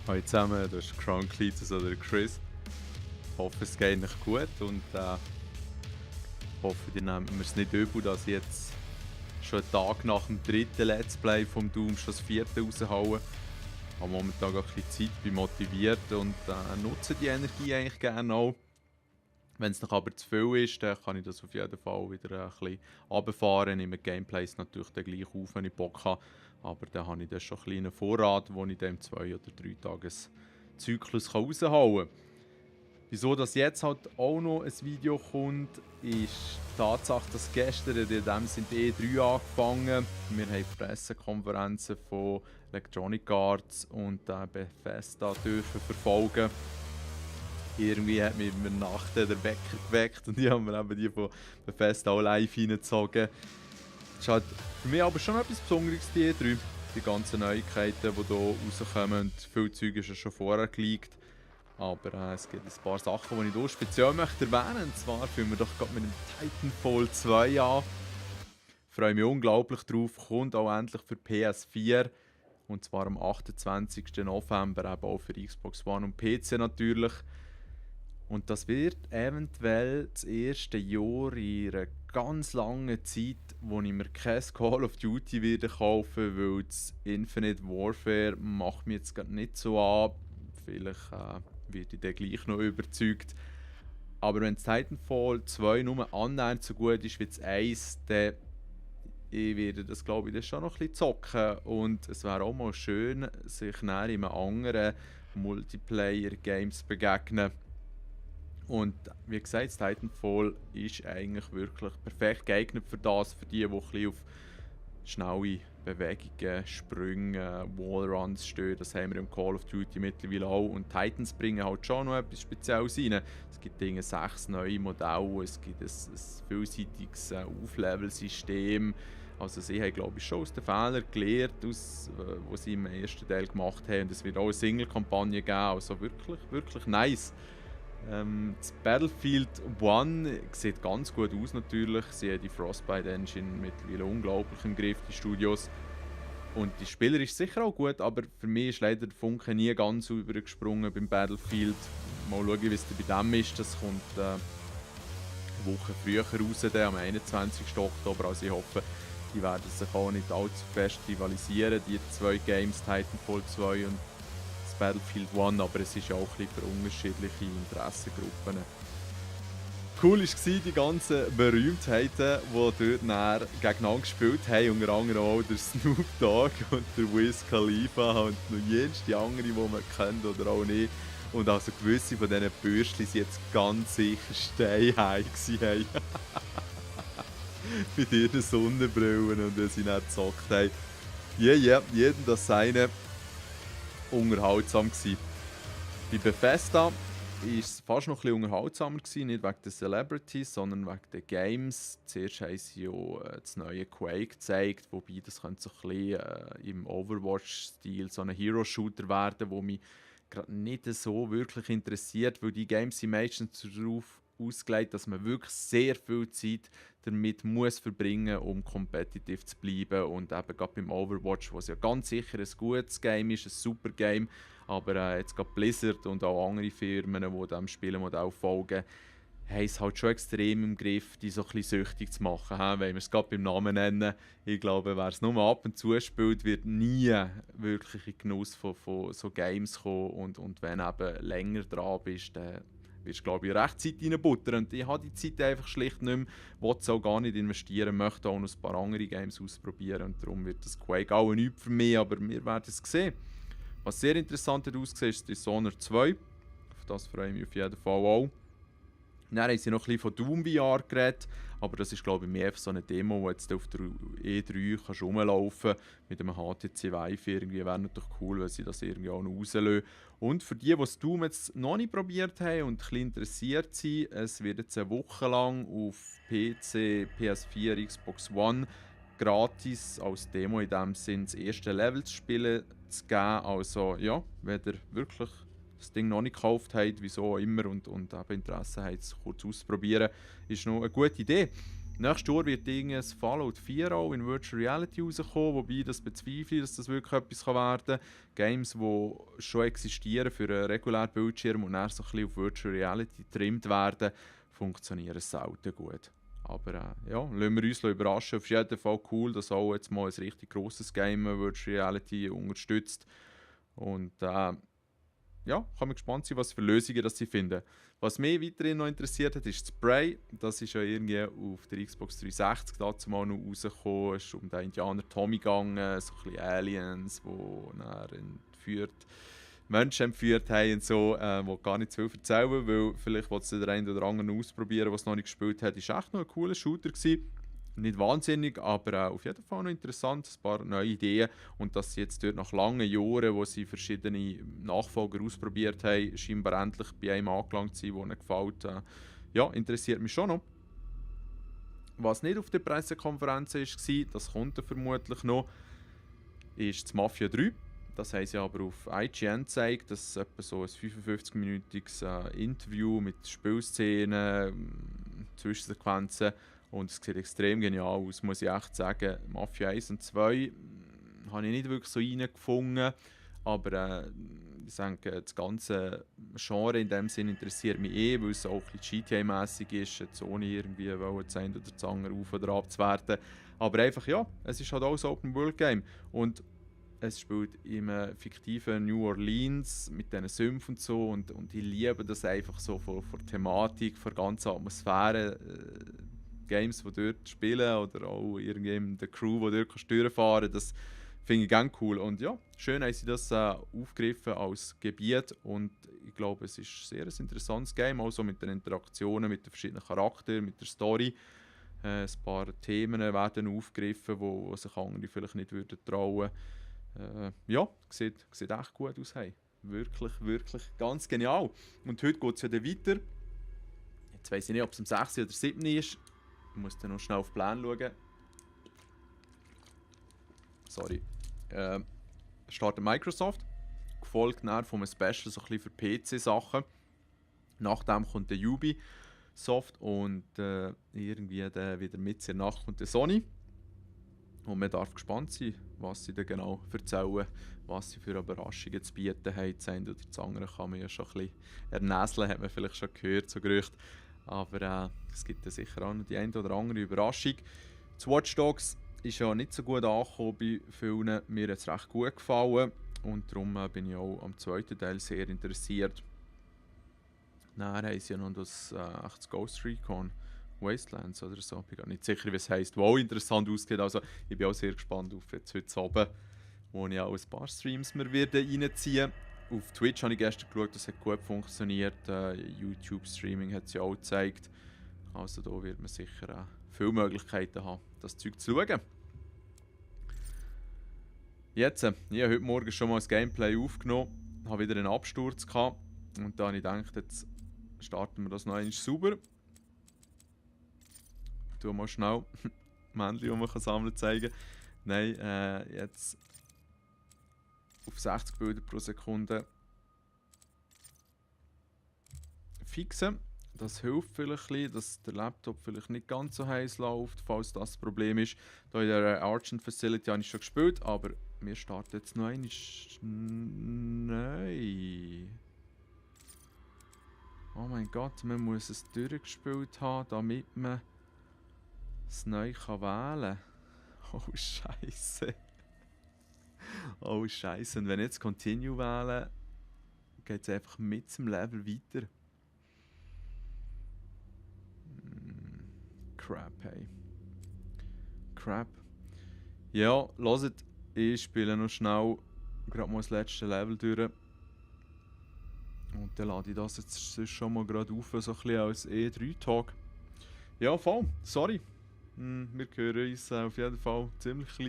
Hallo zusammen, das ist Crown Cletus oder Chris. Ich hoffe, es geht euch gut und hoffe, ihr nehmt mir es nicht übel, dass ich jetzt schon einen Tag nach dem dritten Let's Play vom Doom schon das vierte raushaue. Ich habe momentan gar ein bisschen Zeit, bin motiviert und nutze die Energie eigentlich gerne auch. Wenn es noch aber zu viel ist, dann kann ich das auf jeden Fall wieder ein bisschen runterfahren. Ich nehme die Gameplays natürlich dann gleich auf, wenn ich Bock habe. Aber dann habe ich dann schon einen kleinen Vorrat, wo ich dann im 2 oder 3 Tages Zyklus raushauen kann. Wieso das jetzt halt auch noch ein Video kommt, ist die Tatsache, dass gestern in dem sind E3 angefangen. Wir haben Pressekonferenzen von Electronic Arts und Bethesda dürfen verfolgen. Irgendwie hat mich in der Nacht der Wecker geweckt und ich habe mir eben die von Bethesda auch live reingezogen. Das ist halt für mich aber schon etwas Besonderes, die E3. Die ganzen Neuigkeiten, die hier rauskommen. Und viel Zeug ist ja schon vorher geleakt. Aber es gibt ein paar Sachen, die ich hier speziell möchte erwähnen. Und zwar fangen wir doch gerade mit dem Titanfall 2 an. Ich freue mich unglaublich drauf. Kommt auch endlich für PS4. Und zwar am 28. November eben auch für Xbox One und PC natürlich. Und das wird eventuell das erste Jahr in einer ganz langen Zeit, wo ich mir kein Call of Duty wieder kaufen, weil das Infinite Warfare macht mich jetzt gerade nicht so an. Vielleicht werde ich dann gleich noch überzeugt. Aber wenn das Titanfall 2 nur annähernd so gut ist wie das 1, dann ich werde das, glaube ich, das schon noch ein bisschen zocken. Und es wäre auch mal schön, sich näher in einem anderen Multiplayer-Games zu begegnen. Und wie gesagt, das Titanfall ist eigentlich wirklich perfekt geeignet für das, für die ein bisschen auf schnelle Bewegungen, Sprünge, Wallruns stehen. Das haben wir im Call of Duty mittlerweile auch. Und Titans bringen halt schon noch etwas Spezielles rein. Es gibt 6 neue Modelle, es gibt ein vielseitiges Auflevel-System. Also sie haben, glaube ich, schon aus den Fehlern gelernt, die sie im ersten Teil gemacht haben. Und es wird auch eine Single-Kampagne geben, also wirklich, wirklich nice. Das Battlefield 1 sieht ganz gut aus natürlich. Sie haben die Frostbite Engine mittlerweile unglaublich im Griff, die Studios. Und die Spieler ist sicher auch gut, aber für mich ist leider der Funke nie ganz übergesprungen beim Battlefield. Mal schauen, wie es bei dem ist. Das kommt eine Woche früher raus, dann, am 21. Oktober. Also ich hoffe, die werden sich auch nicht allzu fest rivalisieren, die zwei Games, Titanfall 2 und Battlefield 1, aber es ist ja auch ein bisschen für unterschiedliche Interessengruppen. Cool war die ganzen Berühmtheiten, die dort gegeneinander gespielt haben, unter anderem auch der Snoop Dogg und der Wiz Khalifa und noch jenste andere, die man kennt oder auch nicht. Und also gewisse von diesen Bürstchen sind jetzt ganz sicher steinhigh gewesen. Mit ihren Sonnenbrillen und wenn sie nicht gezockt haben. Jeden das seine. Unterhaltsam gewesen. Bei Bethesda war es fast noch ein bisschen unterhaltsamer gewesen, nicht wegen der Celebrities, sondern wegen den Games. Zuerst haben sie ja das neue Quake gezeigt, wobei das könnte so ein bisschen im Overwatch-Stil so ein Hero-Shooter werden, der mich gerade nicht so wirklich interessiert, weil die Games sind meistens darauf ausgelegt, dass man wirklich sehr viel Zeit damit muss verbringen, um competitive zu bleiben. Und eben gerade beim Overwatch, was ja ganz sicher ein gutes Game ist, ein super Game, aber jetzt gerade Blizzard und auch andere Firmen, die diesem Spielmodell folgen, haben es halt schon extrem im Griff, die so ein bisschen süchtig zu machen. Wenn wir es gerade beim Namen nennen, ich glaube, wer es nur ab und zu spielt, wird nie wirklich in Genuss von so Games kommen. Und wenn du eben länger dran bist, dann wirst du, glaube ich, recht Zeit reinbuttern. Und ich habe die Zeit einfach schlicht nicht mehr, will es auch gar nicht investieren, möchte auch noch ein paar andere Games ausprobieren. Und darum wird das Quake auch nichts für mich, aber wir werden es sehen. Was sehr interessant aussieht, ist Dishonored 2. Auf das freue ich mich auf jeden Fall auch. Dann haben sie noch ein bisschen von Doom VR geredet, aber das ist, glaube ich, mehr so eine Demo, wo jetzt auf der E3 kannst rumlaufen mit einem HTC Vive. Irgendwie wäre natürlich cool, wenn sie das irgendwie auch noch rauslösen. Und für die Doom jetzt noch nicht probiert haben und ein bisschen interessiert sind, es wird jetzt eine Woche lang auf PC, PS4, Xbox One gratis als Demo in dem Sinn das erste Level zu spielen zu geben. Also ja, wenn ihr wirklich das Ding noch nicht gekauft habt, wieso auch immer, und eben Interesse habt, es kurz auszuprobieren, ist noch eine gute Idee. Nächstes Jahr wird ein Fallout 4 auch in Virtual Reality rauskommen, wobei das bezweifle ich, dass das wirklich etwas werden kann. Games, die schon existieren für einen regulären Bildschirm und dann so ein bisschen auf Virtual Reality getrimmt werden, funktionieren selten gut. Aber ja, lassen wir uns überraschen. Auf jeden Fall cool, dass auch jetzt mal ein richtig grosses Game Virtual Reality unterstützt. Und ja, kann man gespannt sein, was für Lösungen das sie finden. Was mich weiterhin noch interessiert hat, ist Spray. Das ist ja irgendwie auf der Xbox 360 dazu mal noch rausgekommen. Es ist um den Indianer Tommy gegangen, so ein bisschen Aliens, die entführt, Menschen entführt haben und so. Ich gar nicht zu viel erzählen, weil vielleicht wollte der eine oder andere ausprobieren, was noch nicht gespielt hat. Es war echt noch ein cooler Shooter gewesen. Nicht wahnsinnig, aber auf jeden Fall noch interessant, ein paar neue Ideen. Und dass sie jetzt dort nach langen Jahren, wo sie verschiedene Nachfolger ausprobiert haben, scheinbar endlich bei einem angelangt sind, der ihnen gefällt. Ja, interessiert mich schon noch. Was nicht auf der Pressekonferenz war, das kommt dann vermutlich noch, ist das Mafia 3. Das haben sie aber auf IGN gezeigt, das ist etwa so ein 55-minütiges Interview mit Spielszenen, Zwischensequenzen. Und es sieht extrem genial aus, muss ich echt sagen. Mafia 1 und 2 habe ich nicht wirklich so reingefunden. Aber ich denke, das ganze Genre in dem Sinn interessiert mich weil es auch ein bisschen GTA-mässig ist, jetzt ohne irgendwie das eine oder das andere auf- oder abzuwerten. Aber einfach, ja, es ist halt auch ein Open-World-Game. Und es spielt im fiktiven New Orleans mit diesen Sümpfen und so. Und ich liebe das einfach so von der Thematik, von der ganzen Atmosphäre. Games, die dort spielen oder auch irgendwie der Crew, die dort durchfahren kann, das finde ich ganz cool. Und ja, schön haben sie das aufgegriffen als Gebiet und ich glaube, es ist sehr ein interessantes Game, auch so mit den Interaktionen, mit den verschiedenen Charakteren, mit der Story. Ein paar Themen werden aufgegriffen, wo sich andere vielleicht nicht würden trauen. Ja, sieht echt gut aus. Hey. Wirklich, wirklich ganz genial. Und heute geht es ja dann weiter. Jetzt weiss ich nicht, ob es am 6. oder 7. ist. Ich muss dann noch schnell auf den Plan schauen. Sorry. Startet Microsoft. Gefolgt von einem Special so ein bisschen für PC-Sachen. Nachdem kommt der Ubisoft und irgendwie wieder mit in der Nacht kommt der Sony. Und man darf gespannt sein, was sie da genau erzählen, was sie für Überraschungen zu bieten haben. Das eine oder das andere kann man ja schon ein bisschen ernäseln, hat man vielleicht schon gehört, so Gerüchte. Aber es gibt ja sicher auch noch die eine oder andere Überraschung. Das Watch Dogs ist ja nicht so gut angekommen bei vielen. Mir hat es recht gut gefallen und darum bin ich auch am zweiten Teil sehr interessiert. Dann haben sie ja noch das Ghost Recon Wastelands oder so. Ich bin gar nicht sicher, wie es heisst, wo auch interessant aussieht. Also ich bin auch sehr gespannt auf jetzt heute Abend, wo ich auch ein paar Streams mir reinziehen. Auf Twitch habe ich gestern geschaut, das hat gut funktioniert. YouTube-Streaming hat es ja auch gezeigt. Also da wird man sicher viele Möglichkeiten haben, das Zeug zu schauen. Jetzt, ich habe heute Morgen schon mal das Gameplay aufgenommen, habe wieder einen Absturz gehabt und dann habe ich gedacht, jetzt starten wir das noch einmal sauber. Ich tue mal schnell Männchen, die man sammeln zeigen. Nein, jetzt auf 60 Bilder pro Sekunde fixen. Das hilft vielleicht ein bisschen, dass der Laptop vielleicht nicht ganz so heiß läuft, falls das Problem ist. Hier in der Argent Facility habe ich schon gespielt, aber wir starten jetzt noch einmal neu. Oh mein Gott, man muss es durchgespielt haben, damit man es neu wählen kann. Oh Scheiße. Oh Scheiße. Und wenn ich jetzt Continue wähle, geht es einfach mit dem Level weiter. Crap, hey. Crap. Ja, hört, ich spiele noch schnell gerade mal das letzte Level durch. Und dann lade ich das jetzt schon mal gerade auf, so ein bisschen als E3-Talk. Ja, voll. Sorry. Wir hören uns auf jeden Fall ziemlich klein.